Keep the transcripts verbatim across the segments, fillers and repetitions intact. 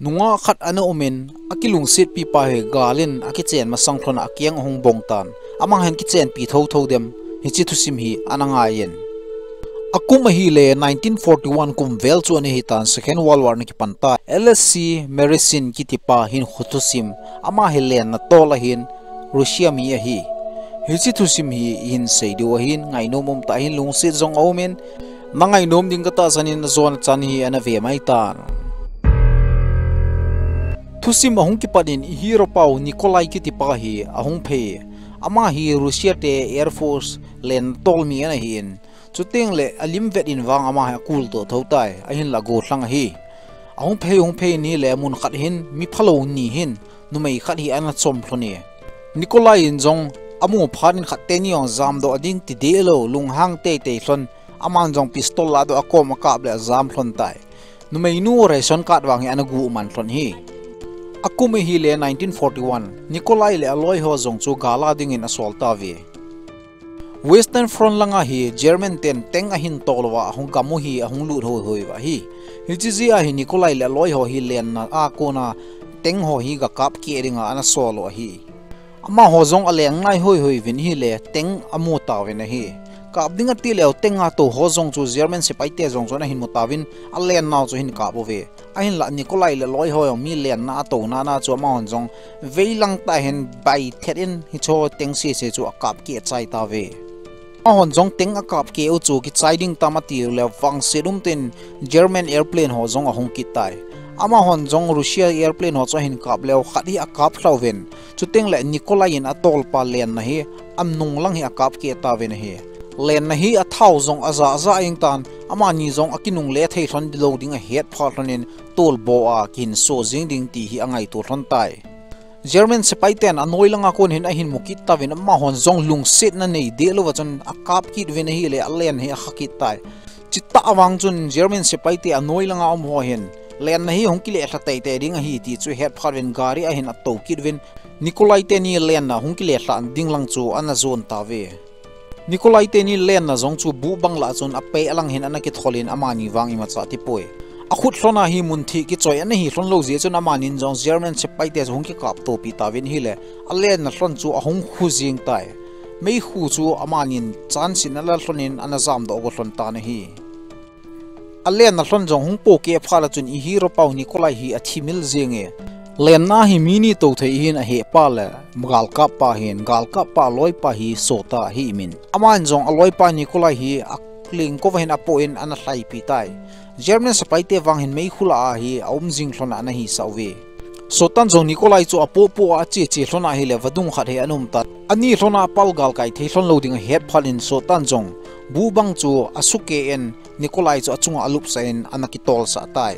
Nungah khat ana umin, akilungsetpi pa hi galin akichen masang lhon a akiang ahung bong tan. Amang hin kichenpi thotho dem, hiche thusim hi ana ngaiyin. Akum ahile nineteen forty-one kum vel chu ana hitan, Second World War ana kipan ta. L S C Meresin kitipa hin khu thusim, ama hi lenna tol ahin, Russia mi ahi. Hiche thusim hi ihin sei diu ahin, ngainom umtah hin lungset jong aumin, na ngainom ding katahsan in ajona chan hi ana ve mai tan. Thusim ahung kipat in i hero pau Nikolai kitipa hi ahung phei. Ama hi Russia te Air Force lenna tol mi ana hin. Chuteng le alim vet in vang ama hi akul toh tho tai, ahinla gollhang ahi. Ahung phei, hung phei in ahile mun khat hin, mi phalou ni hin, numei khat hi ana chom lhon e. Nikolai in jong amu phat in khat teni jong jamdoh ding ti dehlou, lunghang teitei lhon, aman jong pistol ladoh akom akap le ajam lhon tai. Numeinu ration card vang hi ana gu man lhon hi. Akum ahile nineteen forty-one, Nikolai le aloi ho jong chu gal a dingin asol tauve. Western Front langa hi German ten tank ahin tol uva ahung gam u hi ahung lut hoihoi uva ahi. Hiche jeh a hi Nikolai le aloi ho hi lenna a kona tank ho hi gakap keh dinga ana sol u ahi. Amaho jong aleng ngai hoihoi uvin ahile tank amu tauvin ahi. Kap ding ati leu tank a tou ho jong chu German sepaite jong chu ana hin mu tauvin, alennau chu ahin kap uve. Ahinla Nikolai le aloi ho jong mi lenna a touna na chu amahon jong veilang tah hin bai thet in hiche tank sese chu akap keh chai tauve. Amahon jong tank akap keh u chu kichai ding tam ati uleh vangset umtah in German airplane ho jong ahung kit tai. Amahon jong Russia airplane ho chu ahin kap leu khat hi akap lha uvin. Chuteng le Nikolai in atolpa lenna hi anung lang hi akap keh tauvin ahi. Lenna hi athao jong aja ja jeng tan, amani jong akinungle thei lhon lou ding ahet phat lhon in tolbo a kihin so jeng ding ti hi angaito lhon tai. German sepaiten anoi langa kon hin ahin mu kit tauvin, amahon jong lungsetna nei dehlou va chun akap kit uvin ahile alen hi akha kit tai. Chutah vang chun German sepaite anoi langa um ho hin lenna hi hung kile lha teitei ding ahi ti chu ahet phat uvin gari ahin atou kit uvin, Nikolai teni lenna hung kile lha ding lang chu ana jon tauve. Nikolai teni lenna jong chu buhbang lah chun apei alang hin ana kithol in amani vang imacha tipoi. Akhut lhon a hi mun thih kichoi ana hi lhon lou jeh chun amanin jong German sepaite chu hung kikap topi tauvin ahile, alenna lhon chu ahung khu jeng tai. Meikhu chu amanin chansin ala lhon in ana jamdoh go lhon tan ahi. Alenna lhon jong hung po keh phat a chun i hero pau Nikolai hi athi mil jenge. Lenna hi mi ni tou thei hin ahehpa le galkappa hin, galkappa loipa hi Sota ahi min. Aman jong aloipa Nikolai hi alengkova hin apoh in ana lhaipi tai. German sepaite vang hin meikhu lah a hi aum jing lhon a ana hisah uve. Sotan jong Nikolai chu apoh poh a ache che lhon ahile vadung khat hi ana um tan. Ani lhon a apal galkai thei lhon lou ding ahet phat in Sotan jong buhbang chu asukeh in Nikolai chu achunga alupsah in ana kitolsah tai.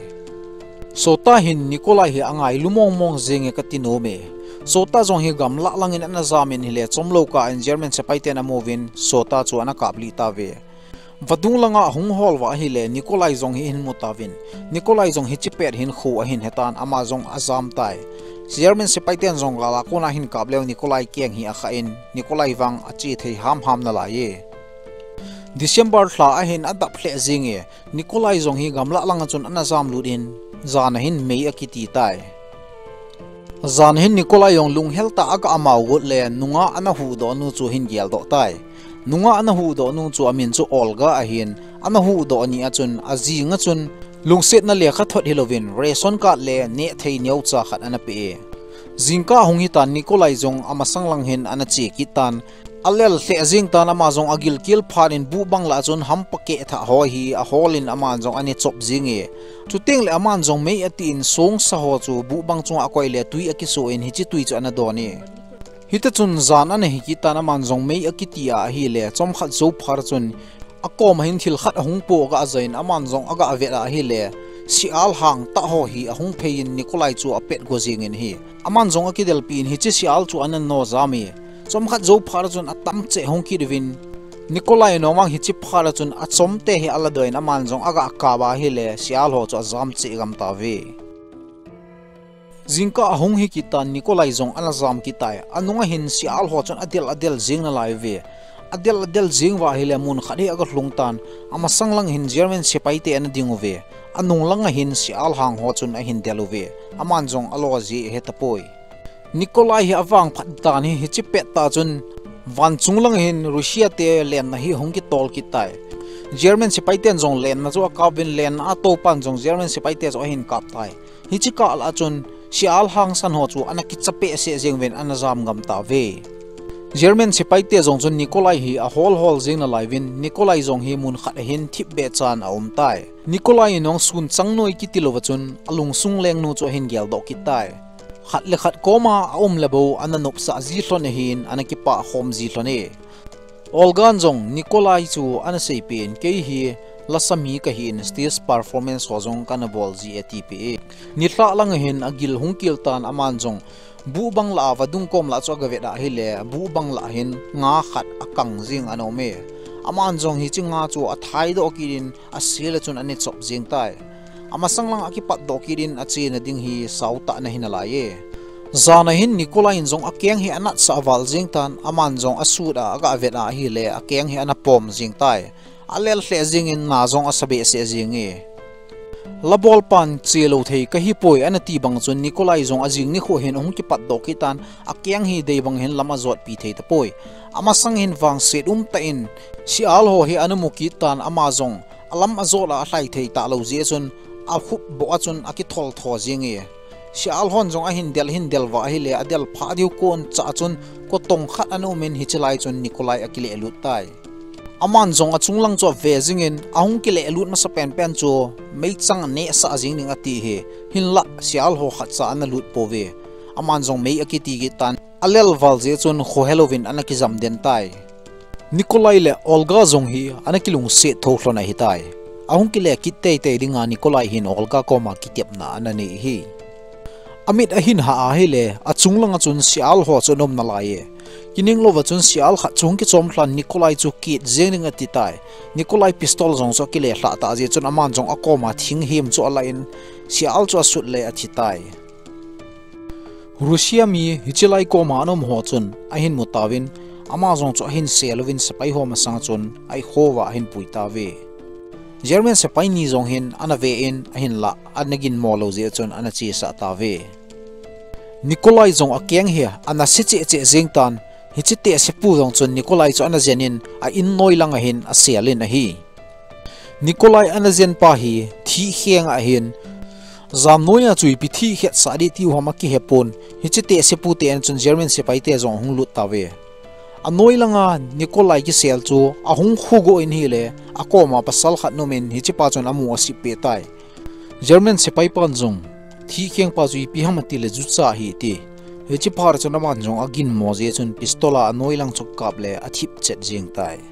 Sota hin Nikolai hi angailu mong mong jenge kati nome. Sota jong hi gamlah langin ana jam in ahile chomlou kah in German sepaiten amu uvin Sota chu ana kaplih tauve. Vadung langa ahung hol uva ahile Nikolai jong hi ahin mu tauvin. Nikolai jong hiche pet hin khu ahin hetan, ama jong ajam tai. German sepaiten jong gal a kona ahin kap leu Nikolai keng hi akha in Nikolai vang ache thei hamham nalai e. December lha ahin adap lheh jenge, Nikolai jong hi gamlah langa chun ana jamlut in, jan ahin mei akiti tai. Jan ahin Nikolai jong lunghel tah a aga amau got le nungah ana huhdoh nu chu ahin geldoh tai. Nungah ana huhdoh nu chu amin chu Olga ahin, ana huhdoh ni a chun ajing a chun lungsetna lekhathot hilouvin ration card le nehthei neocha khat ana pe e. Jingkah ahung hitan Nikolai jong amasang lang hin ana che kit tan, alel lheh jeng tan ama jong agilkel phat in buhbang lah chun hampa kehthah ho hi ahol in aman jong ana chop jenge. Chuteng le aman jong mei ati in songsa ho chu buhbang chunga akoi le tui akiso in hiche tui chu ana don e. Hiti chun jan ana hi kit tan aman jong mei akiti a ahile chomkhat jou phat a chun akoma hin thil khat ahung po aga aja in aman jong aga avet a ahile sial hangtah ho hi ahung phei in Nikolai chu apet go jeng in ahi. Aman jong akidelpi in hiche sial chu ana no jam e. Chomkhat jou phat a chun atam cheh hung kit uvin Nikolai in jong hiche phat a chun achomte hi aladoh in aman jong aga kap a ahile sial ho chu ajam cheh gam tauve. Jingkah ahung hi kit tan Nikolai jong ana jam kit tai. Anunga hin sial ho chun adel adel jeng nalai uve. Adel adel jing uva ahile mun khat hi aga lhung tan, amasang lang hin German sepai te ana ding uve. Anung langa hin Sialhang ho chun ahin del uve. Aman jong alo ji ahi tapoi. Nikolai hi avangphat tan hi, hiche pet tah chun vanchung lang hin Russia te lenna hi hung kitol kit tai. German sepai ten jong lenna chu akap uvin, lenna atopan jong German sepai te chu ahin kap tai. Hiche kah lah chun Sialhang san ho chu ana kicha peh seh jeng uvin ana jam gam tauve. German sepai te jong chun Nikolai hi ahol hol jing nalai uvin, Nikolai jong hi mun khat ahin thip beh chan aum tai. Nikolai in jong sun chang noi kiti louva chun alungsung lengnu chu ahin geldoh kit tai. Khat le khat koma aum le bou ana nopsah ji lhon ahin, ana kipah khom ji lhon e. Olga in jong Nikolai chu ana seipeh in, kei hi lasa mi kahin, stage performance ho jong kana bol ji e, atipeh e. Nilhah langa hin agil hung kil tan, aman jong buh bang lah a vadung kom lah chu aga vet ahile, buh bang lah hin nga khat akang jing ana um e. Aman jong hiche nga chu athaidoh kit in, asel a chun ana chop jing tai. Amasang lang akipatdoh kit in achena ding hi sao tah ana hi nalai e. Jan a hin Nikolai in jong akeng hi anatsah val jing tan, aman jong asut a aga vet ahile, akeng hi ana pom jing tai. Alel lheh jing in na jong asa behseh jing e. Labol pan che lou thei kahi poi, ana ti bang chun Nikolai jong ajing nikho hin ahung kipatdoh kit tan, akeng hi dei bang hin lam ajotpi thei tapoi. Amasang hin vangset umtah in Sial ho hi ana mu kit tan, ama jong alam ajot a alhai thei talou jeh chun akhup boh a chun akithol tho jing e. Sial hon jong ahin del hin del uva ahile, adel phah diu kon cha chun kotong khat ana um in, hiche lai chun Nikolai akileh lut tai. Aman jong achung lang chu ave jing in, ahung kileh lut masa penpen chu meichang anehsah jing ding ati hi. Hinlah Sial ho khatcha ana lut pouve. Aman jong mei akiti kit tan, alel val jeh chun khohe louvin ana kijam den tai. Nikolai le Olga jong hi ana kilungset tho lhon ahitai. Ahung kile kit teitei dinga Nikolai hin Olga koma kitepna ana nei ahi. Amit ahin hah ahile, achung langa chun Sial ho chu ana um nalai e. Kining louva chun Sial khat chu hung kichom lhan, Nikolai chu kit jeng ding ati tai. Nikolai pistol jong chu akile lhah tah jeh chun aman jong akoma thing him chu alah in, Sial chu asut le athi tai. Russia mi hiche lai koma ana um ho chun ahin mu tauvin, ama jong chu ahin sel uvin, sepai ho masang chun aikho uva ahin pui tauve. German sepai ni jong hin ana ve in, ahinlah ana ginmo lou jeh chun ana chesah tauve. Nikolai jong akeng hi ana se cheh cheh jeng tan, hiche tehsepu jong chun Nikolai chu ana jen in, a in noi langa hin asel in ahi. Nikolai ana jen pa hi thihkheng ahin, jamnoi a chu ipi thihkhetsah ding tiu ham akihe pon, hiche tehsepu te ana chun German sepai te jong ahung lut tauve. Anoi langa Nikolai kisel chu ahung khugo in ahile, akoma pasal khat ana um in, hiche pa chun amu asip peh tai. German sepai pan jong, thihkheng pa chu ipi ham atile, jucha ahi ati. Hiche phat chun aman jong aginmo jeh chun pistol a anoi lang chu akap le athip chet jeng tai.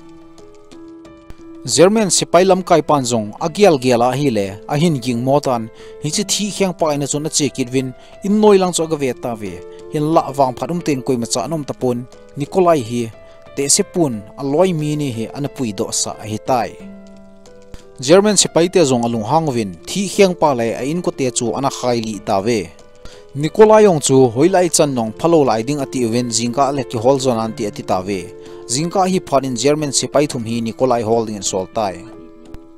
German sepai lamkai pan jong agel gel ahile, ahin gingmo tan, hiche thihkheng pa in a chun ache kit uvin, in noi lang chu aga ve tauve. Hinlah vangphat umtah in koimacha ana um tapon, Nikolai hi tehsepun aloi mi ni hi ana puidoh sah ahitai. German sepai te jong alunghang uvin, thihkheng pa le a inkote chu ana khailih tauve. Nikolai jong chu hoilai chan jong phalou lai ding ati uvin, jingkah le kihol jo nan ti ati tauve. Jingkah hi phat in German sepai thum hi Nikolai hol dingin asol tai.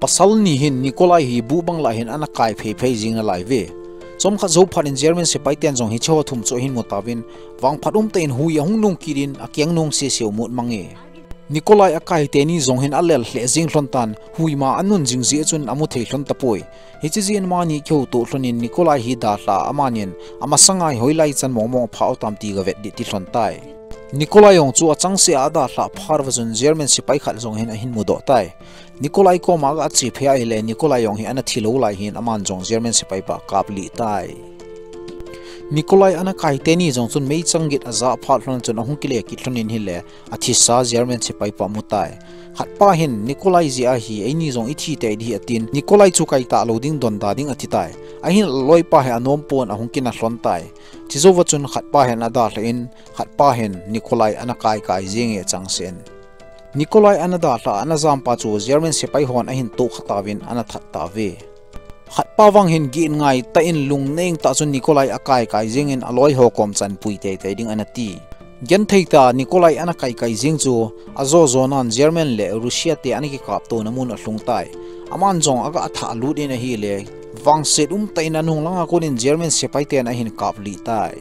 Pasal ni hin Nikolai hi buh bang lah hin ana kai phei phei jing nalai uve. Chomkhat jou phat in German sepai ten jong hiche ho thum chu ahin mu tauvin, vangphat umtah in hui ahung nung kit in, akeng nung sese u mut mang e. Nikolai akai teni jong hin alel lheh jing lhon tan, huima anun jing jeh chun amu thei lhon tapoi. Hiche jeh in amani kihoutoh lhon in Nikolai hi dalha a amanin amasanga hi hoilai chan mong mong aphah u tam ti gavet ding ti lhon tai. Nikolai jong chu achangseh a adalhah phat uva chun German sepai khat jong hin ahin mudoh tai. Nikolai koma aga che phei ahile, Nikolai jong hi ana thilou lai hin aman jong German sepai pa akaplih tai. Nikolai ana kai teni jong chun meichang git ajah phat lhon chun ahung kile kit lhon in ahile, athisa German sepai pa amu tai. Khat pa hin, Nikolai jeh a hi eini jong ithi tei ding ahi atin, Nikolai chu kai talou ding, donda ding ati tai. Ahin aloipa hi anom pon ahung kina lhon tai. Chujouva chun khat pa hin adalhah in, khat pa hin Nikolai ana kai kai jing e achangseh in. Nikolai ana dalhah a ana jampa chu German sepai hon ahin tohkha tauvin ana that tauve. Khat pa vang hin gin ngai tah in lungneng tah chun Nikolai akai kai jing in aloi ho kom chan pui tei tei ding ana ti. Genthei tah Nikolai ana kaikai jing chu ajo jonan German le Russia te ana kikaptona mun alhung tai. Aman jong aga athah lut in ahile, vangset umtah in anung langa konin German sepai ten ahin kaplih tai.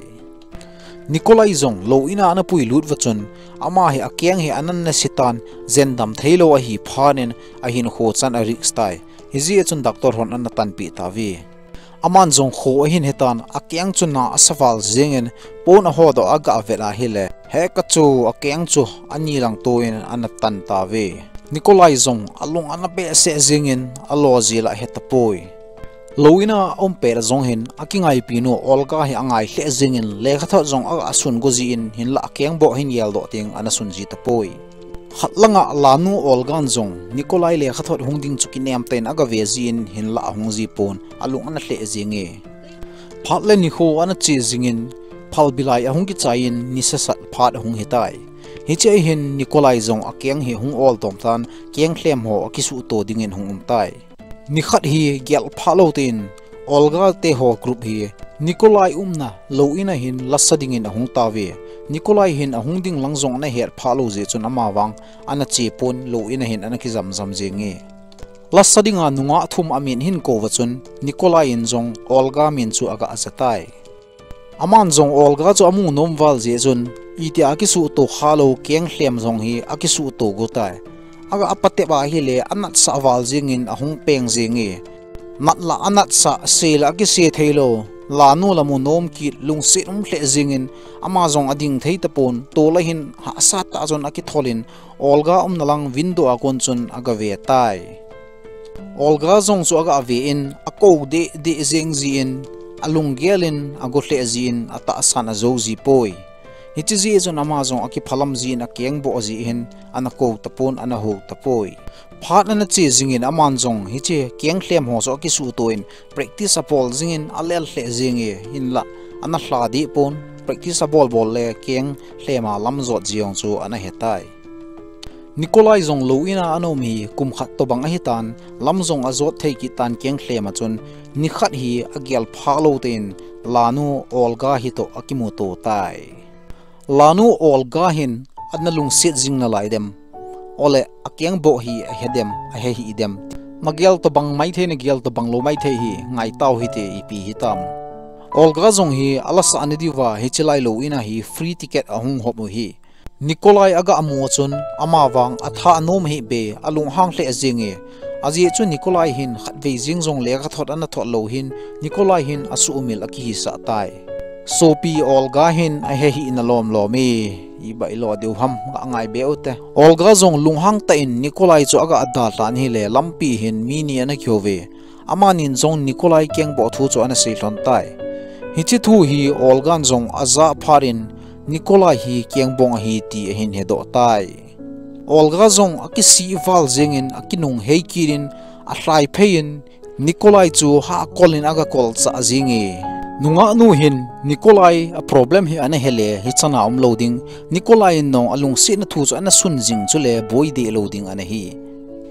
Nikolai jong lou ina ana puilut uva chun, ama hi akeng hi anan nasitan, jendam theilou ahi phatnin ahinkho chan a risk tai. Hijeh chun doctor hon ana tanpeh tauve. Aman jong kho ahin hetan, akeng chu na asa val jingin, pon ahodoh aga avet ahile, heka chu akeng chu ani lang toin ana tan tauve. Nikolai jong alung ana behseh jingin, alo jeh la ahetapoi. Lou ina aum pet a jong hin, akingaipinu Olga hi angai lheh jingin, lekhathot jong aga asun go jin, hinlah akeng boh hin geldoh ding ana sun ji tapoi. Khat langa lanu Olgan jong Nikolai lekhathot hung ding chu kinem tah in aga ve jin, hinlah ahung ji pon, alung ana lheh jinge. Phat le nikho ana che jingin, phalbi lai ahung kichaiyin, nisa sat phat ahung hitai. Hiche a hin Nikolai jong akeng hi hung ol tom tan, keng lhem ho akisuhto dingin hung um tai. Nikhat hi gel phah lou tein, Olga te ho group hi Nikolai umna lou ina hin lasa dingin ahung tauve. Nikolai hin ahung ding lang jong ana het phah lou jeh chun amavang ana che pon, lou ina hin ana kijam jam jinge. Lasa dinga nungah thum amin ahin kou uva chun, Nikolai in jong Olga min chu aga aja tai. Aman jong Olga chu amu nom val jeh chun, itia akisuhto khalou keng lhem jong hi akisuhto go tai. Aga apatep ahile, anatsah val jingin ahung peng jinge. Nat la anatsah, se la akise theilou, lanu la mu nom kit, lungset um lheh jingin, ama jong ading thei tapon, tol a hin hahsa tah chun akitholin, Olga umna lang window a kon chun aga ve tai. Olga jong chu aga ave in, akou deh deh jing jin, alunggel in, ago lheh jin, atahsan ajou ji poi. Hiche jeh chun ama jong akiphalam jin, akeng boh jin, ana kou tapon, ana hou tapoi. Phat ana che jingin aman jong hiche keng lhem ho chu akisuhto in, practice abol jingin, alel lheh jinge, hinlah ana lha deh pon, practice abol bol le keng lhem a lam jot ji jong chu ana hetai. Nikolai jong lou ina ana um hi kum khat tobang ahitan, lam jong ajot thei kit tan keng lhem a chun, nikhat hi agel phah lou tein, lanu Olga hi toh akimuto tai. Lanu Olga hin ana lungset jing nalai dem? Ole, akeng boh hi ahe dem, ahe hih dem? Nagel tobang maithei, nagel tobang lou maithei hi ngai tau hite, ipi hitam. Olga jong hi alasah na diuva hiche lai lou ina hi free ticket ahung hop u ahi. Nikolai aga amu chun, amavang athah anom hih be, alunghang lheh jinge. Ajeh chu Nikolai hin khatvei jing jong lekhathot ana thot lou hin, Nikolai hin asuhmil akihisah tai. Sopi Olga hin ahe hih na lom lom e, ibai lo diu ham, nga ngai be ute. Olga jong lunghang tah in Nikolai chu aga adalhan ahile, lampi hin mi ni ana kihou ve. Amanin jong Nikolai keng boh thu chu ana sei lhon tai. Hiche thu hi Olgan jong aja phat in, Nikolai hi keng bong ahi ti ahin hedoh tai. Olga jong akisih val jingin, akinung hei kit in, alhai phei in, Nikolai chu hahkol in aga kolchah jinge. Nungah nu hin Nikolai a problem hi ana hele, hichan a um lou ding. Nikolai in jong alungsetna thu chu ana sun jing chule boi deh lou ding ana hi.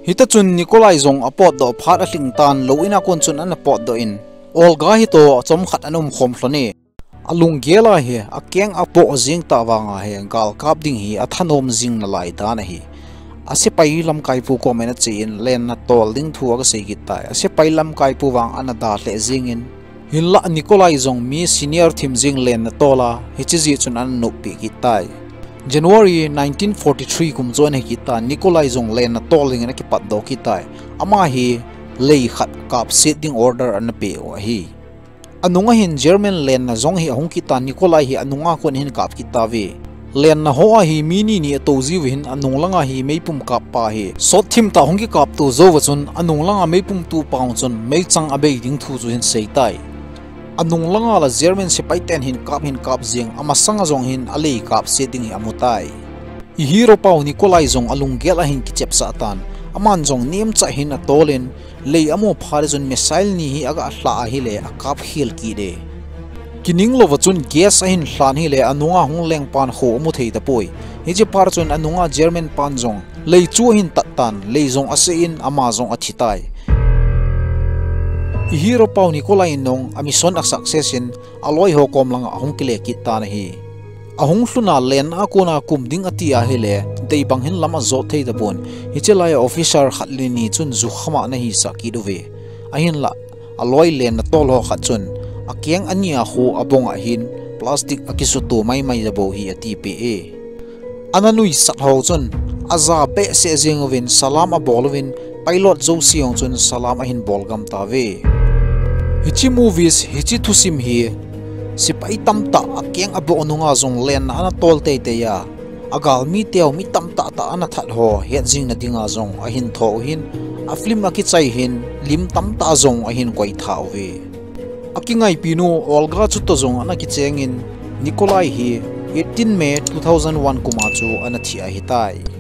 Hita chun Nikolai jong apotdoh phat alhing tan, lou ina kon chun ana potdoh in, Olga hi toh chomkhat ana umkhom lhon e. Alunggel a hi, akeng aboh jing tah vang a hi, galkap ding hi athanom jing nalai dan ahi. Asepai lamkaipu komin ache in lenna tol ding thu aga sei kit tai. Asepai lamkaipu vang ana dalheh jingin, hinlah Nikolai jong mi senior thim jing lenna tol a, hiche jeh chun ana noppeh kit tai. January nineteen forty-three kum chu ana hi kit tan, Nikolai jong lenna tol dingin akipatdoh kit tai. Ama hi lei khat kapset ding order ana peh u ahi. Anunga hin German lenna jong hi ahung kit tan, Nikolai hi anunga kon ahin kap kit tauve. Lenna ho a hi mi ni ni atou jiu hin, anung langa hi meipum kap pa hi sot thim tah hung kikapto jouva chun, anung langa meipum tu pa chun meichang abei ding thu chu ahin sei tai. Anung langa la German sepai ten hin kap hin kap jing, amasanga jong hin alei kapset ding hi amu tai. I hero pau Nikolai jong alunggel a hin kichepsah tan, aman jong nemcha hin atol in, lei amu phat chun missile ni hi aga lha ahile akap khel kit e. Kining louva chun gas ahin lhan hile anunga hung leng pan kho amu thei tapoi. Hiche phat chun anunga German pan jong lei chu ahin tat tan, lei jong ase in ama jong athi tai. I hero pau Nikolai in jong a mission a success in aloi ho kom langa ahung kile kit tan ahi. Ahung lhun a lenna a kona kum ding ati ahile, deibang hin lam ajot thei tapon. Hiche lai a officer khat le ni chun jukham a ana hisah kit uve. Ahinlah, aloi lenna tol ho khat chun, akeng ani a khu abong a hin plastic akisuto maimai jabou hi atipeh e. Ana nuisat ho chun, aja behseh jeng uvin salam abol uvin, pilot jouse jong chun salam ahin bol gam tauve. Hiche movies, hiche thusim hi, sepai tamtah akeng aboh nunga jong lenna ana tol teitei a, agalmi teu mi tamtah tah ana that ho hetjingna dinga jong ahin tho u hin, a film akichai hin lim tamtah jong ahin koi tha uve. Akingaipi nu Olga chutoh jong ana kichengin, Nikolai hi eighteen May two thousand one kum a chu ana thi ahitai.